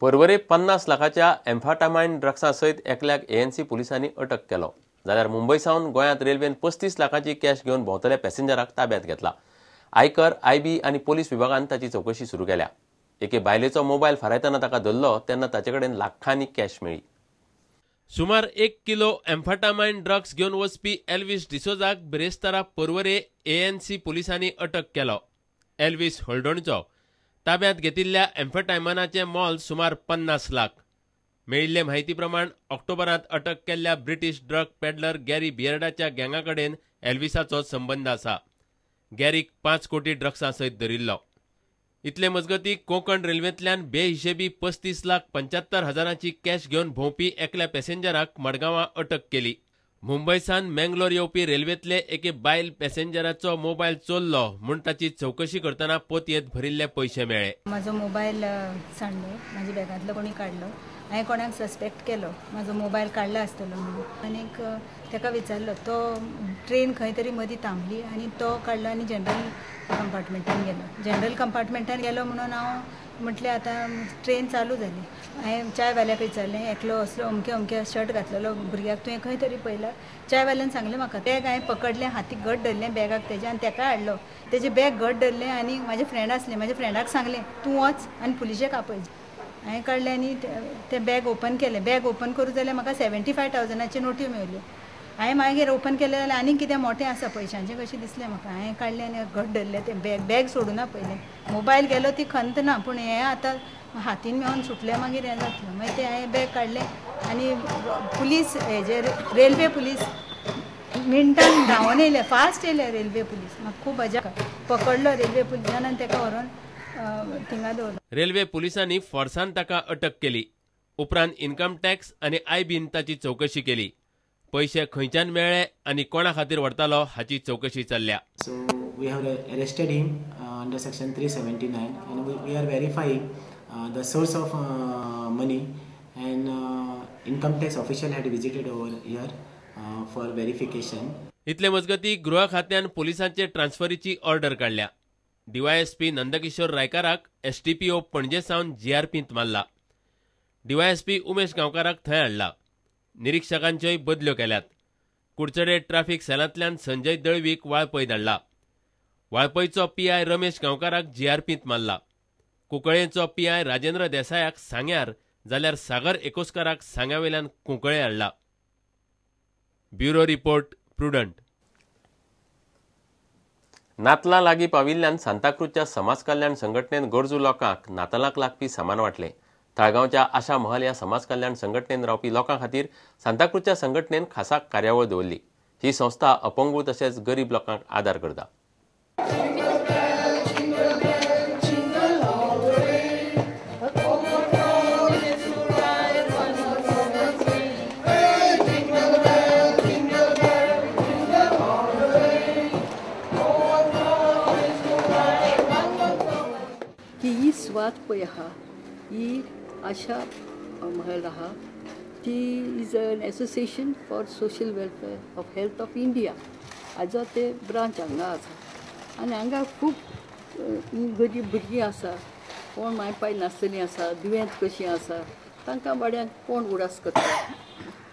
पर्वरे 50 लाखाच्या एम्फाटामायन ड्रग्सां सयत एकल्याक एएनसी पुलिसांनी अटक केलो. जाल्यार मुंबय सावन गोंयांत रेल्वेन 35 लाखांची कॅश घेवन भोंवतल्या पॅसेंजराक ताब्यांत घेतला. आयकर, आयबी आनी पोलीस विभागान ताची चवकशी सुरू केल्या. एके बायलेचो मोबायल फारायतना ताका धरलो तेन्ना ताचे कडेन लाखांनी कॅश मेळ्ळी. सुमार 1 किलो एम्फाटामायन ड्रग्स घेवन वचपी एल्विस डिसोजाक बिरेस्तारा पर्वरे एएनसी पुलिसांनी अटक केलो. एल्विस हळदोणचो. ताब्यांत घेतिल्ल्या एम्फेटायमनाचें मोल सुमार 50 लाख. मेळिल्ले म्हायती प्रमाण ऑक्टोबरांत अटक केल्ल्या ब्रिटीश ड्रग पेडलर गॅरी बियर्डाच्या गँगा कडेन एल्विसाचो संबंद आसा. गॅरीक 5 कोटी ड्रग्सां सयत धरिल्लो. इतले मजगती कोंकण रेल्वेंतल्यान बेहिशेबी 35,75,000 कॅश घेवन भोंवपी एकल्या पॅसेंजराक मडगांवां अटक केली. मुंबयसान मेंगलोर येवपी रेल्वेंतले एके बायल पॅसेंजराचो मोबायल चोरलो म्हूण ताची चवकशी करतना पोतयेंत भरिल्ले पयशे मेळ्ळे. म्हाजो मोबायल सांडलो, म्हाज्या बॅगांतलो कोणी काडलो. हांवें कोणाक सस्पेक्ट केलो म्हाजो मोबायल काडला आसतलो म्हणून, आनीक ताका विचारलो. तो ट्रेन खंय तरी मदीं थांबली आनी तो काडलो आनी जनरल कंपार्टमेंटान गेलो. जनरल कंपार्टमेंटान गेलो म्हणून हांव म्हटलें आतां ट्रेन चालू जाली. हांवें चायवाल्याक विचारलें, एकलो असलो अमके अमके शर्ट घातलेलो भुरग्याक तुवें खंय तरी पळयला. चायवाल्यान सांगलें म्हाका. बॅग हांवें पकडलें, हातीक घट धरलें बॅगाक तेज्या आनी तेका हाडलो. तेजें बॅग घट धरलें आनी म्हाजे फ्रेंड आसलें, म्हाज्या फ्रेंडाक सांगलें तूं वच आनी पुलिशेक आपय. हांवें काडलें आनी तें बॅग ओपन केलें. बॅग ओपन करूं जाल्यार म्हाका 75,000 नोट्यो मेळ्ळ्यो. हांवें मागीर ओपन केलें जाल्यार आनीक कितें मोटें आसा पयशांचें कशें दिसलें म्हाका. हांवें काडलें आनी घट धरलें तें बॅग. बॅग सोडूना पयलें. मोबायल गेलो ती खंत ना, पूण हें आतां हातीन मेळोन सुटलें मागीर हें जातलें. मागीर तें हांवें बॅग काडलें आनी पुलीस हेजेर रेल्वे पुलीस मिनटान धांवन येयले, फास्ट येयले रेल्वे पुलीस. म्हाका खूब मजा पकडलो रेल्वे पुलिसान आनी ताका व्हरोन थिंगा दवरलो. रेल्वे पुलिसांनी फोर्सान ताका अटक केली. उपरांत इन्कम टॅक्स आनी आयबीन ताची चवकशी केली. पैसे खंयच्यान मेळ्ळे आनी कोणा खातीर व्हरतालो हाची चवकशी चल्ल्या. So we have arrested him under section 379 and we are verifying the source of money and income tax official had visited over here for verification. इतले मजगती गृह खात्यान पोलिसांचे ट्रान्सफरीची ऑर्डर काडल्या. डीवायएसपी नंदकिशोर रायकाराक एसडीपीओ पणजे सावन जीआरपींत मारला. डीवायएसपी उमेश गांवकाराक थंय हाडला. निरीक्षकांच्योय बदल्यो केल्यात. कुडचडे ट्राफिक सेलांतल्यान संजय दळवीक वाळपय धाडला. वाळपयचो पीआय रमेश गांवकाराक जीआरपींत मारला. कुंकळेचो पीआय राजेंद्र देसायाक सांग्यार जाल्यार सागर एकोस्काराक सांग्यावेल्यान कुंकळे हाडला. Bureau report, Prudent. नातलां लागीं पाविल्ल्यान सांताक्रूजच्या समाज कल्याण संघटनेन गरजू लोकांक नातालांक लागपी सामान वांटलें. ताळगांवच्या आशा महल ह्या समाज कल्याण संघटनेन रावपी लोकां खातीर सांताक्रूजच्या संघटनेन खासा कार्यावळ दवरली. ही संस्था अपंगू तशेंच गरीब लोकांक आदार करता. ही सुवात पळय आहा ही आशा महल आहा, ती is an association for social welfare of health of India हाजो ते ब्रांच हांगा आसा. आनी हांगा खूब गरीब भुरगीं आसा, कोण माय पाय नासतलीं आसा, दुयेंत कशीं आसा, तांकां वाड्यांक कोण उडास करता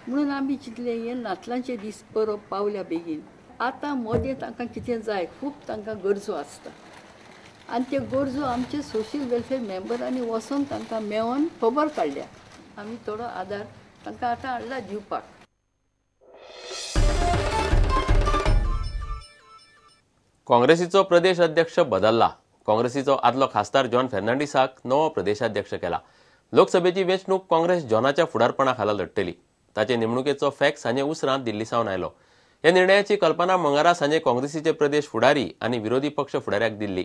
म्हणून आमी चिंतलें हे नातलांचे दीस परब पावल्या बेगीन, आतां मदें तांकां कितें जाय, खूब तांकां गरजो आसता आनी त्यो गरजो आमचे सोशल वेलफेअर मेंबरांनी वचून तांकां मेळोन खबर काडल्या. आमी थोडो आदार तांकां आतां हाडला दिवपाक. काँग्रेसीचो प्रदेश अध्यक्ष बदलला. काँग्रेसीचो आदलो खासदार जॉन फेर्नांडीसाक नवो प्रदेशाध्यक्ष केला. लोकसभेची वेंचणूक काँग्रेस जॉनाच्या फुडारपणा खाला लढटली. ताचे नेमणुकेचो फॅक्स सांजे उसरां दिल्ली सावन आयलो. ह्या निर्णयाची कल्पना मंगळारा सांजे काँग्रेसीचे प्रदेश फुडारी आनी विरोधी पक्ष फुडाऱ्याक दिल्ली.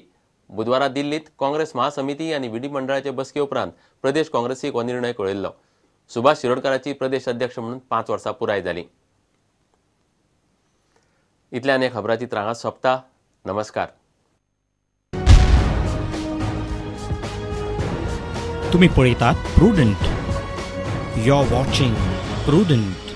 बुधवारा दिल्लीत काँग्रेस महासमिती आनी विधिमंडळाचे बसके उपरांत प्रदेश काँग्रेसीक हो निर्णय कळयल्लो. सुभाष शिरोडकाराची प्रदेश अध्यक्ष म्हणून 5 वर्सां पुराय जाली. इतल्यान हे खबराचित्र हांगा सोंपता. नमस्कार. तुम्ही पळयतात prudent. You are watching Prudent.